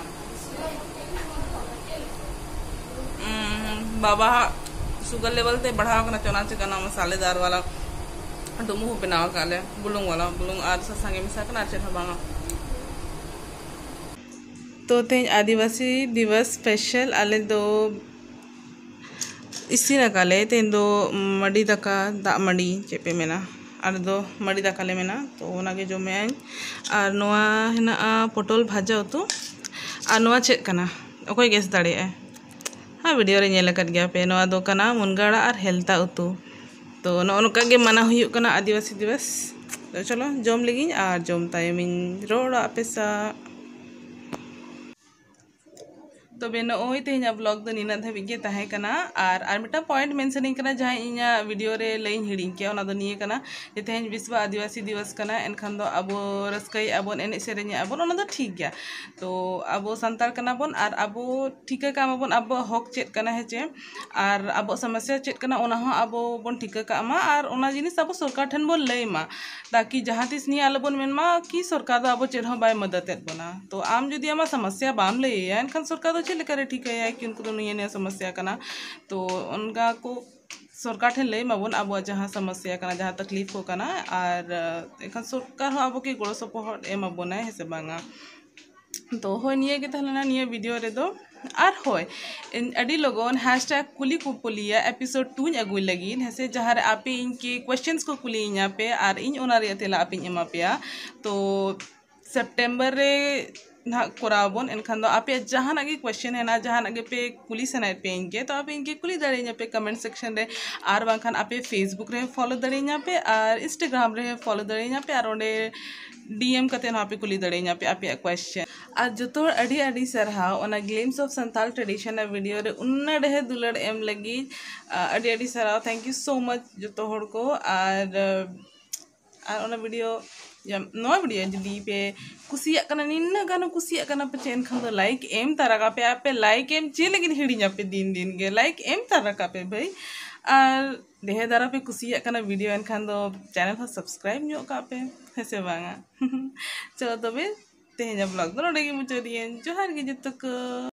ᱩᱸ, ᱵᱟᱵᱟ ᱦᱟᱜ ᱥᱩᱜᱟᱨ ᱞᱮᱵᱮᱞ ᱛᱮ ᱵᱟᱲᱦᱟᱣ ᱠᱟᱱᱟ, ᱪᱚᱱᱟ ᱪᱤᱠᱟᱹ ᱱᱚᱣᱟ ᱢᱟᱥᱟᱞᱮᱫᱟᱨ ᱣᱟᱞᱟ ᱰᱩᱢᱵᱩᱜ ᱦᱚᱸ ᱵᱮᱱᱟᱣ ᱟᱠᱟᱫ ᱞᱮ, ᱵᱩᱞᱩᱝ ᱣᱟᱞᱟ, ᱵᱩᱞᱩᱝ ᱟᱨ ᱥᱟᱥᱟᱝ ᱜᱮ ᱢᱮᱥᱟ ᱠᱟᱱᱟ, ᱟᱨ ᱪᱮᱫ ᱦᱚᱸ ᱵᱟᱝᱟ᱾ ᱛᱚ ᱛᱮᱦᱮᱧ ᱟᱹᱫᱤᱵᱟᱹᱥᱤ ᱫᱤᱵᱚᱥ ᱥᱯᱮᱥᱟᱞ ᱟᱞᱮ ᱫᱚ ᱤᱥᱤᱱ ᱟᱠᱟᱫ ᱞᱮ ᱛᱮᱦᱮᱧ ᱫᱚ ᱢᱟᱹᱰᱤ ᱫᱟᱠᱟ, ᱫᱟᱜ ᱢᱟᱹᱰᱤ, ᱪᱮᱫ ᱯᱮ ᱢᱮᱱᱟ, ᱟᱞᱮ ᱫᱚ ᱢᱟᱹᱰᱤ ᱫᱟᱠᱟ ᱞᱮ ᱢᱮᱱᱟ᱾ ᱛᱚ ᱚᱱᱟᱜᱮ ᱡᱚᱢᱮᱫ ᱟᱹᱧ᱾ ᱟᱨ ᱱᱚᱣᱟ ᱦᱮᱱᱟᱜᱼᱟ ᱯᱚᱴᱚᱞ ᱵᱷᱟᱡᱟ ᱩᱛᱩ᱾ ᱟᱨ ᱱᱚᱣᱟ ᱪᱮᱫ ᱠᱟᱱᱟ? ᱚᱠᱚᱭ ᱜᱮᱥ ᱫᱟᱲᱮᱭᱟᱜᱼᱟᱭ? ᱦᱮᱸ, ᱵᱷᱤᱰᱤᱭᱳ ᱨᱮ ᱧᱮᱞ ᱟᱠᱟᱫ ᱜᱮᱭᱟ ᱯᱮ, ᱱᱚᱣᱟ ᱫᱚ ᱠᱟᱱᱟ ᱢᱩᱱᱜᱟᱹ ᱟᱲᱟᱜ ᱟᱨ ᱦᱮᱞᱛᱟ ᱩᱛᱩ᱾ ᱛᱚ ᱱᱚᱜᱼᱚ ᱱᱚᱝᱠᱟ ᱜᱮ ᱢᱟᱱᱟᱣ ᱦᱩᱭᱩᱜ ᱠᱟᱱᱟ ᱟᱹᱫᱤᱵᱟᱹᱥᱤ ᱫᱤᱵᱚᱥ᱾ ᱛᱚ ᱪᱚᱞᱚ ᱡᱚᱢ ᱞᱮᱜᱤᱧ, ᱟᱨ ᱡᱚᱢ ᱛᱟᱭᱚᱢᱤᱧ ᱨᱚᱲᱟ ᱟᱯᱮ ᱥᱟᱶ᱾ ᱛᱚᱵᱮ ᱱᱚᱜᱼᱚᱭ ᱛᱮᱦᱮᱧᱟᱜ ᱵᱞᱚᱜ ᱫᱚ ᱱᱤᱱᱟᱹᱜ ᱫᱷᱟᱹᱵᱤᱡ ᱜᱮ ᱛᱟᱦᱮᱸ ᱠᱟᱱᱟ᱾ ᱟᱨ ᱟᱨ ᱢᱤᱫᱴᱟᱝ ᱯᱚᱭᱮᱱᱴ ᱢᱮᱱᱥᱚᱱᱤᱧ ᱠᱟᱱᱟ, ᱡᱟᱦᱟᱸ ᱤᱧᱟᱹᱜ ᱵᱷᱤᱰᱤᱭᱳ ᱨᱮ ᱞᱟᱹᱭᱤᱧ ᱦᱤᱲᱤᱧ ᱠᱮᱜᱼᱟ, ᱚᱱᱟ ᱫᱚ ᱱᱤᱭᱟᱹ ᱠᱟᱱᱟ ᱡᱮ ᱛᱮᱦᱮᱧ ᱵᱤᱥᱣᱚ ᱟᱹᱫᱤᱵᱟᱹᱥᱤ ᱫᱤᱵᱚᱥ ᱠᱟᱱᱟ, ᱮᱱᱠᱷᱟᱱ ᱫᱚ ᱟᱵᱚ ᱨᱟᱹᱥᱠᱟᱹᱭᱮᱫᱼᱟ ᱵᱚᱱ, ᱮᱱᱮᱡ ᱥᱮᱨᱮᱧᱮᱫᱼᱟ ᱵᱚᱱ, ᱚᱱᱟ ᱫᱚ ᱴᱷᱤᱠ ᱜᱮᱭᱟ᱾ ᱛᱚ ᱟᱵᱚ ᱥᱟᱱᱛᱟᱲ ᱠᱟᱱᱟ ᱵᱚᱱ, ᱟᱨ ᱟᱵᱚ ᱴᱷᱤᱠᱟᱹ ᱠᱟᱜ ᱢᱟᱵᱚᱱ ᱟᱵᱚᱣᱟᱜ ᱦᱚᱠ ᱪᱮᱫ ᱠᱟᱱᱟ, ᱦᱮᱸ ᱪᱮ, ᱟᱨ ᱟᱵᱚᱣᱟᱜ ᱥᱚᱢᱚᱥᱥᱟ ᱪᱮᱫ ᱠᱟᱱᱟ, ᱚᱱᱟ ᱦᱚᱸ ᱟᱵᱚ ᱵᱚᱱ ᱴᱷᱤᱠᱟᱹ ᱠᱟᱜ ᱢᱟ, ᱟᱨ ᱚᱱᱟ ᱡᱤᱱᱤᱥ ᱟᱵᱚ ᱥᱚᱨᱠᱟᱨ ᱴᱷᱮᱱ ᱵᱚᱱ ᱞᱟᱹᱭ ᱢᱟ, ᱛᱟᱠᱤ ᱡᱟᱦᱟᱸ ᱛᱤᱥ ᱱᱤᱭᱟᱹ ᱟᱞᱚᱵᱚᱱ ᱢᱮᱱ ᱢᱟ ᱠᱤ ᱥᱚᱨᱠᱟᱨ ᱫᱚ ᱟᱵᱚ ᱪᱮᱫ ᱦᱚᱸ ᱵᱟᱭ ᱢᱚᱫᱚᱫ ᱮᱫ ᱵᱚᱱᱟ᱾ ᱛᱚ ᱟᱢ ᱡᱩᱫᱤ ᱟᱢᱟᱜ ᱥᱚᱢᱚᱥᱥᱟ ᱵᱟᱢ ᱞᱟᱹᱭ ᱟᱭᱟ, ᱮᱱᱠᱷᱟᱱ ᱥᱚᱨᱠᱟᱨ ᱫᱚ ᱪᱮᱫ ᱞᱮᱠᱟᱨᱮ ᱴᱷᱤᱠᱟᱹᱭᱟᱭ ᱠᱤ ᱩᱱᱠᱩ ᱫᱚ ᱱᱤᱭᱟᱹ ᱱᱤᱭᱟᱹ ᱥᱚᱢᱚᱥᱥᱟ ᱠᱟᱱᱟ? ᱛᱚ ᱚᱱᱠᱟ ᱠᱚ ᱥᱚᱨᱠᱟᱨ ᱴᱷᱮᱱ ᱞᱟᱹᱭ ᱢᱟᱵᱚᱱ ᱟᱵᱚᱣᱟᱜ ᱡᱟᱦᱟᱸ ᱥᱚᱢᱚᱥᱥᱟ ᱠᱟᱱᱟ, ᱡᱟᱦᱟᱸ ᱛᱟᱠᱞᱤᱯ ᱠᱚ ᱠᱟᱱᱟ, ᱟᱨ ᱮᱱᱠᱷᱟᱱ ᱥᱚᱨᱠᱟᱨ ᱦᱚᱸ ᱟᱵᱚ ᱠᱤ ᱜᱚᱲᱚ ᱥᱚᱯᱚᱦᱚᱫ ᱮᱢ ᱟᱵᱚᱱᱟᱭ, ᱦᱮᱸ ᱥᱮ ᱵᱟᱝᱟ? ᱛᱚ ᱦᱳᱭ, ᱱᱤᱭᱟᱹ ᱜᱮ ᱛᱟᱦᱮᱸ ᱞᱮᱱᱟ ᱱᱤᱭᱟᱹ ᱵᱷᱤᱰᱤᱭᱳ ᱨᱮᱫᱚ᱾ ᱟᱨ ᱦᱳᱭ, ᱤᱧ ᱟᱹᱰᱤ ᱞᱚᱜᱚᱱ ᱦᱮᱥᱴᱮᱜᱽ ᱠᱩᱞᱤ ᱠᱩᱯᱩᱞᱤᱭᱟ ᱮᱯᱤᱥᱳᱰ ᱴᱩᱧ ᱟᱹᱜᱩᱭ ᱞᱟᱹᱜᱤᱫ, ᱦᱮᱸ ᱥᱮ, ᱡᱟᱦᱟᱸ ᱨᱮ ᱟᱯᱮ ᱤᱧ ᱠᱮ ᱠᱚᱭᱮᱥᱪᱮᱱᱥ ᱠᱚ ᱠᱩᱞᱤᱭᱤᱧᱟ ᱯᱮ ᱟᱨ ᱤᱧ ᱚᱱᱟ ᱨᱮᱭᱟᱜ ᱛᱮᱞᱟ ᱟᱯᱮᱧ ᱮᱢᱟ ᱯᱮᱭᱟ᱾ ᱛᱚ ᱥᱮᱯᱴᱮᱢᱵᱚᱨ ᱨᱮ ᱱᱟᱦᱟᱜ ᱠᱚᱨᱟᱣ ᱟᱵᱚᱱ᱾ ᱮᱱᱠᱷᱟᱱ ᱫᱚ ᱟᱯᱮᱭᱟᱜ ᱡᱟᱦᱟᱱᱟᱜ ᱜᱮ ᱠᱚᱭᱮᱥᱪᱮᱱ ᱦᱮᱱᱟᱜᱼᱟ, ᱡᱟᱦᱟᱱᱟᱜ ᱜᱮ ᱯᱮ ᱠᱩᱞᱤ ᱥᱟᱱᱟᱭᱮᱫ ᱯᱮ ᱤᱧ ᱠᱮ, ᱛᱚ ᱟᱯᱮ ᱤᱧ ᱠᱮ ᱠᱩᱞᱤ ᱫᱟᱲᱮᱭᱟᱹᱧᱟ ᱯᱮ ᱠᱚᱢᱮᱱᱴ ᱥᱮᱠᱥᱚᱱ ᱨᱮ, ᱟᱨ ᱵᱟᱝᱠᱷᱟᱱ ᱟᱯᱮ ᱯᱷᱮᱥᱵᱩᱠ ᱨᱮ ᱯᱷᱚᱞᱳ ᱫᱟᱲᱮᱭᱟᱹᱧᱟ ᱯᱮ ᱟᱨ ᱤᱱᱥᱴᱟᱜᱨᱟᱢ ᱨᱮ ᱯᱷᱚᱞᱳ ᱫᱟᱲᱮᱭᱟᱹᱧᱟ ᱯᱮ, ᱟᱨ ᱚᱸᱰᱮ ᱰᱤ ᱮᱢ ᱠᱟᱛᱮ ᱦᱚᱸ ᱟᱯᱮ ᱠᱩᱞᱤ ᱫᱟᱲᱮᱭᱟᱹᱧᱟ ᱯᱮ ᱟᱯᱮᱭᱟᱜ ᱠᱚᱭᱮᱥᱪᱮᱱ᱾ ᱟᱨ ᱡᱚᱛᱚ ᱦᱚᱲ ᱟᱹᱰᱤ ᱟᱹᱰᱤ ᱥᱟᱨᱦᱟᱣ ᱚᱱᱟ ᱜᱞᱤᱢᱥ ᱚᱯᱷ ᱥᱟᱱᱛᱟᱞ ᱴᱨᱮᱰᱤᱥᱚᱱ ᱨᱮ ᱵᱷᱤᱰᱤᱭᱳ ᱨᱮ ᱩᱱᱟᱹᱜ ᱰᱷᱮᱨ ᱫᱩᱞᱟᱹᱲ ᱮᱢ ᱞᱟᱹᱜᱤᱫ᱾ ᱟᱹᱰᱤ ᱟᱹᱰᱤ ᱥᱟᱨᱦᱟᱣ, thank you so much ᱡᱚᱛᱚ ᱦᱚᱲ ᱠᱚ᱾ ᱟᱨ ᱟᱨ ᱚᱱᱟ ᱵᱷᱤᱰᱤᱭᱳ, ᱱᱚᱣᱟ ᱵᱷᱤᱰᱤᱭᱳ ᱡᱩᱫᱤ ᱯᱮ ᱠᱩᱥᱤᱭᱟᱜ ᱠᱟᱱᱟ, ᱱᱤᱱᱟᱹᱜ ᱜᱟᱱ ᱠᱩᱥᱤᱭᱟᱜ ᱠᱟᱱᱟ ᱯᱮ ᱪᱮ, ᱮᱱᱠᱷᱟᱱ ᱫᱚ ᱞᱟᱭᱤᱠ ᱮᱢ ᱛᱟᱨᱟ ᱠᱟᱜ ᱯᱮ᱾ ᱟᱯᱮ ᱞᱟᱭᱤᱠ ᱮᱢ ᱪᱮᱫ ᱞᱟᱹᱜᱤᱫ ᱦᱤᱲᱤᱧᱟᱯᱮ? ᱫᱤᱱ ᱫᱤᱱ ᱜᱮ ᱞᱟᱭᱤᱠ ᱮᱢ ᱛᱟᱨᱟ ᱠᱟᱜ ᱯᱮ ᱵᱷᱟᱹᱭ᱾ ᱟᱨ ᱰᱷᱮᱨ ᱫᱷᱟᱨᱟ ᱯᱮ ᱠᱩᱥᱤᱭᱟᱜ ᱠᱟᱱᱟ ᱵᱷᱤᱰᱤᱭᱳ, ᱮᱱᱠᱷᱟᱱ ᱫᱚ ᱪᱮᱱᱮᱞ ᱦᱚᱸ ᱥᱟᱵᱥᱠᱨᱟᱭᱤᱵ ᱧᱚᱜ ᱠᱟᱜ ᱯᱮ, ᱦᱮᱸ ᱥᱮ ᱵᱟᱝᱟ? ᱪᱚᱞᱚ ᱛᱚᱵᱮ, ᱛᱮᱦᱮᱧᱟᱜ ᱵᱞᱚᱜ ᱫᱚ ᱱᱚᱰᱮ ᱜᱮ ᱢᱩᱪᱟᱹᱫ ᱮᱱ᱾ ᱡᱚᱦᱟᱨ ᱜᱮ ᱡᱚᱛᱚ ᱠᱚ᱾